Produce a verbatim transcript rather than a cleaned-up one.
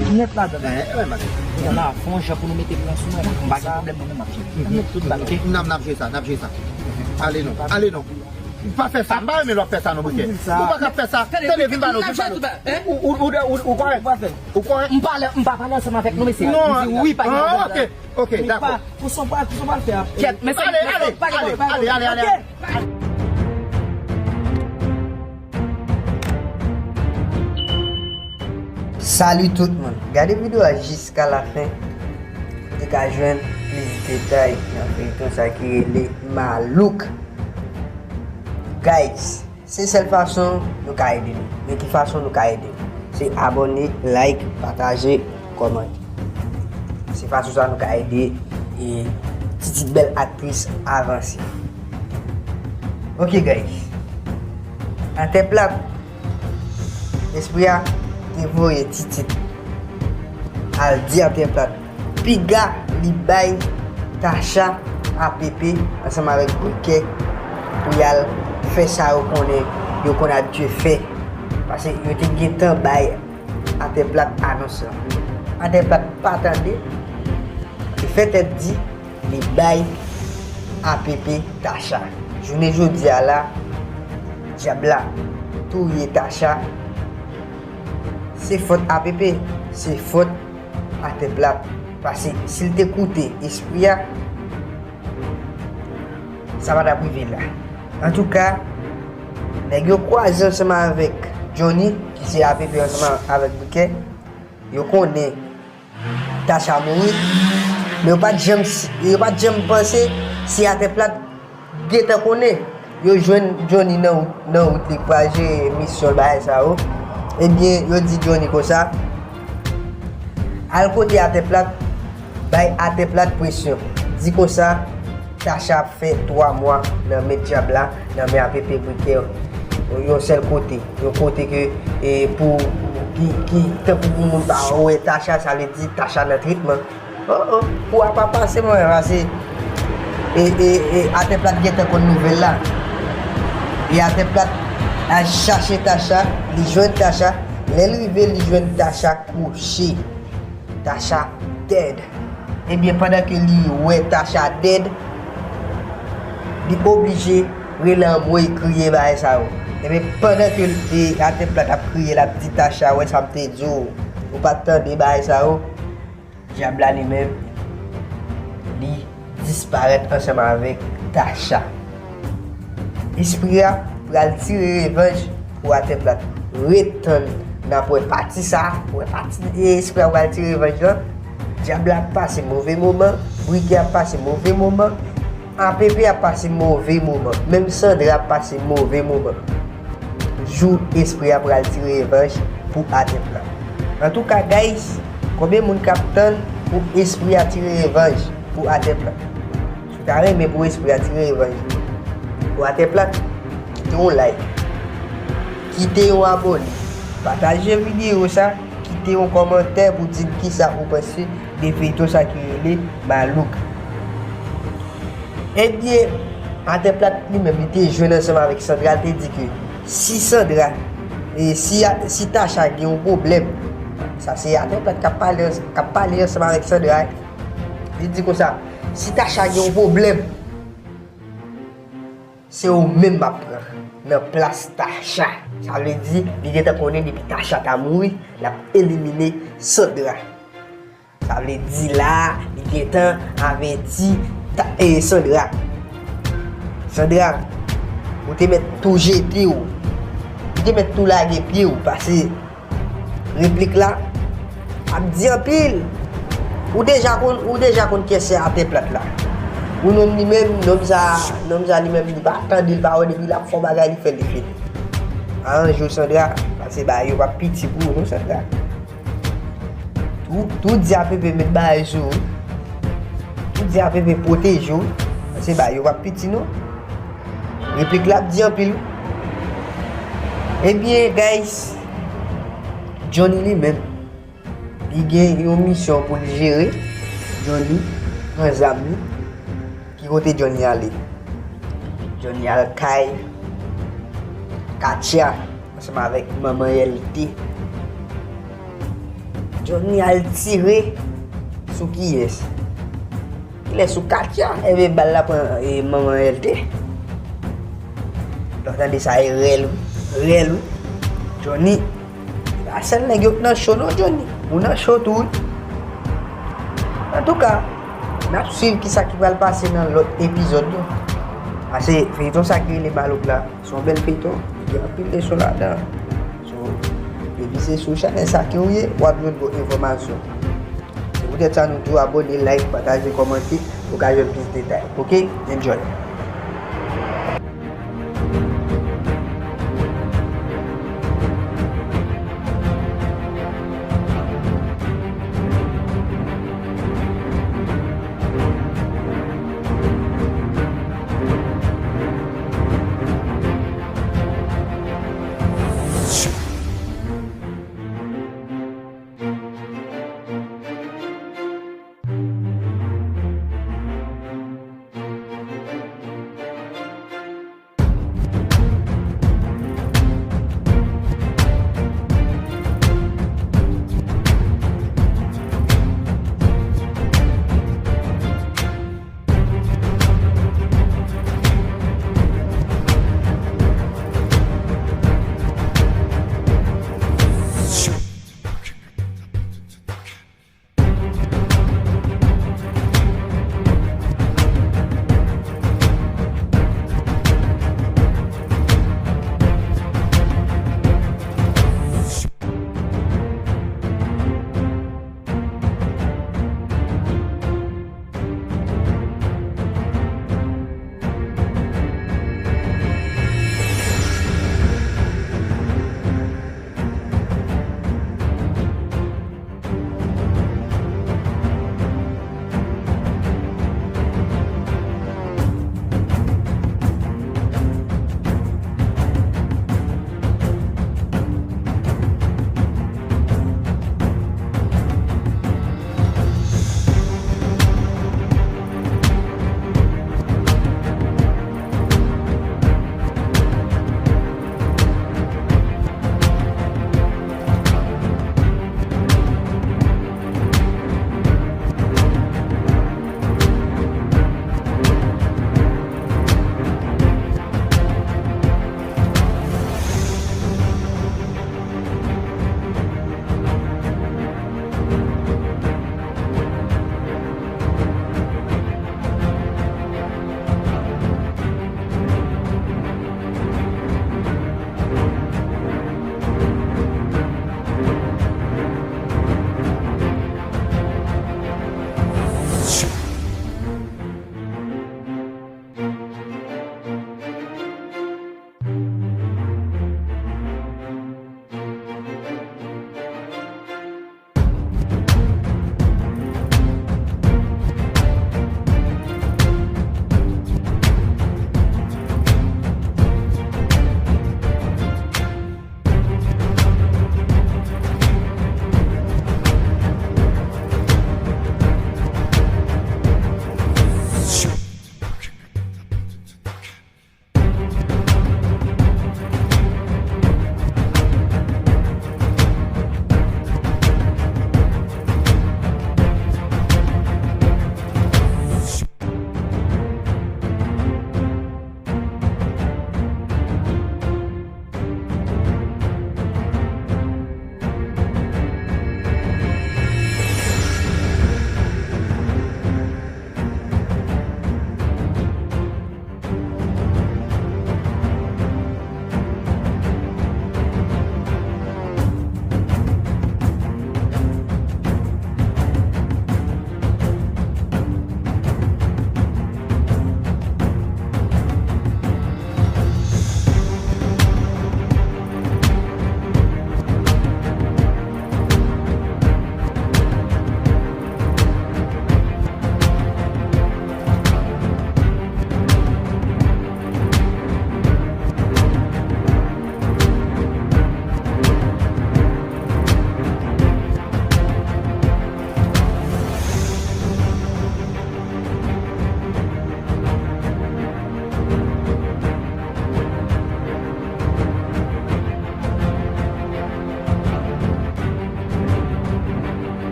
Nèt ladan. Nèt ladan. Nèt ladan. Fè yon jan pou nou mete plan sou mwen. M pa gen pwoblèm, mwen menm m ap jere. N ap met tout bagay. Ok? N ap, n ap jere sa, n ap jere sa. Ale non, ale non. Pa fè sa, m pa renmen lè w ap fè sa non, Brikè. Ou pa ka fè sa. Tande, vin ba nou, vin ba nou. Ou, ou, ou, ou, ou kòrèk? Ou kòrèk? M pale, m pa pale ansanm avèk nou, mesye. Non. M di wi, pa gen pwoblèm. Ah, ok, ok, dakò. Pou sa w pral, pou sa w pral fè a. Kèt, mesye, ale, ale, ale, ale, ale, ale. Salut tout moun. Gade videyo a jiska la fen. Ou te ka jwenn plis detay nan feyton sa ki rele Malouk. Guys, se sèl fason nou ka ede nou. Men ki fason nou ka ede nou? Se abòne, like, pataje, kòmante. Se fason sa nou ka ede e Titit bèl aktris avanse. Ok, guys. Atè plat, espri a te voye Titit al di Atè plat piga li bay Tacha, A P P ansanm avèk Brikè pou y al fè sa yo konnen yo konn abitye fè. Paske yo te gentan bay Atè plat anons lan. Atè plat pa tande, li fè tèt di, li bay A P P Tacha. Jounen jodi a la, dyab la touye Tacha. Se fòt A P P, se fòt Atè plat. Paske si l te koute espri a, sa pa t ap rive la. Antouka, nèg yo kwaze ansanm avèk Johnny, ki se A P P ansanm avèk Brikè. Yo konnen Tacha mouri, men yo pa t janm, yo pa t janm panse si Atè plat gentan konnen. Yo jwenn Johnny nan wout, nan wout li k pral jere misyon bagay sa yo. Ebyen, yo di Johnny konsa, al kote Atè plat, bay Atè plat presyon. Di konsa, Tacha ap fè twa mwa nan men dyab la, nan men A P P Brikè. Yon sèl kote, yon kote ke, e, pou, ki, ki, tankou pou moun pa wè Tacha, sa vle di Tacha nan tretman. Oh, oh, kou a pa pase, mwen, pase. E, e, e, Atè plat gentan konn nouvèl la. E Atè plat al chache Tacha, li jwenn Tacha. Lè l rive, li jwenn Tacha kouche. Tacha dead. Ebyen, pandan ke li wè Tacha dead, li oblije rele anmwey, kriye, bagay sa yo. Ebyen, pandan ke, e, Atè plat ap kriye, l ap di Tacha, wè sa m te di w, ou pa t tande bagay sa yo. Dyab la li menm, li disparèt ansanm avèk Tacha. Espri a pral tire revanj pou Atè plat. Ret tann n ap wè pati sa, wè pati, e, espri a pral tire revanj lan. Dyab la ap pase move moman, Brikè ap pase move moman, A P P ap pase move moman, menm Sandra ap pase move moman. Jou espri a pral tire revanj pou Atè plat. Antouka, guys, konbyen moun k ap tann pou espri a tire revanj pou Atè plat? Si w ta renmen pou espri a tire revanj pou Atè plat, kite yon like, kite yon abòne, pataje videyo sa, kite yon kòmantè pou di m kisa ou panse de feyton sa ki rele Malouk. Ebyen, Atè plat li menm, li te jwenn ansanm avèk Sandra, li te di ke si Sandra, e si, si Tacha gen yon pwoblèm, sa se Atè plat k ap pale, k ap pale ansanm avèk Sandra, li di konsa, si Tacha gen yon pwoblèm, se ou menm m ap pran nan plas Tacha. Sa vle di, li gentan konnen depi Tacha ta mouri, l ap elimine Sandra. Sa vle di la, li gentan avèti Ta-, e, Sandra. Sandra, ou te mèt tou jete w. Ou te mèt tou lage pye w, paske replik la ap di anpil. Ou deja konn, ou deja konn kiyès se Atè plat la. Ou nonm li menm, nonm sa, nonm sa li menm, li pa tande, li pa wè, depi l ap fè yon bagay, li fè, li fini. Aranje w, Sandra, paske bagay yo p ap piti pou ou non, Sandra. Tou, tou di A P P met bagay sou ou. Tou di A P P pwoteje w. Paske bagay yo p ap piti non. Replik la ap di anpil. Ebyen, guys, Johnny li menm, li gen yon misyon pou l jere. Johnny pran zam li. Ki kote Johnny ale? Johnny al kay Katia ansanm avèk manman L T. Johnny al tire sou kiyès? Kilè? Sou Katia. Enben bal la pran e, manman L T. Lè w tande sa e rèl wi. Rèl wi. Johnny. Se pa sèl nèg yo k nan cho non Johnny. Ou nan cho tou wi. Antouka, n ap swiv kisa ki pral pase nan lòt epizòd yo. Pase feyton sa ki rele Malouk la, se yon bèl feyton. Gen anpil leson ladan. So, depi se sou chanèl sa ke w ye, w ap jwenn bon enfòmasyon. Se poutèt sa nou di w abòne, like, pataje, kòmante pou w ka jwenn plis detay. Oke? Enjoy!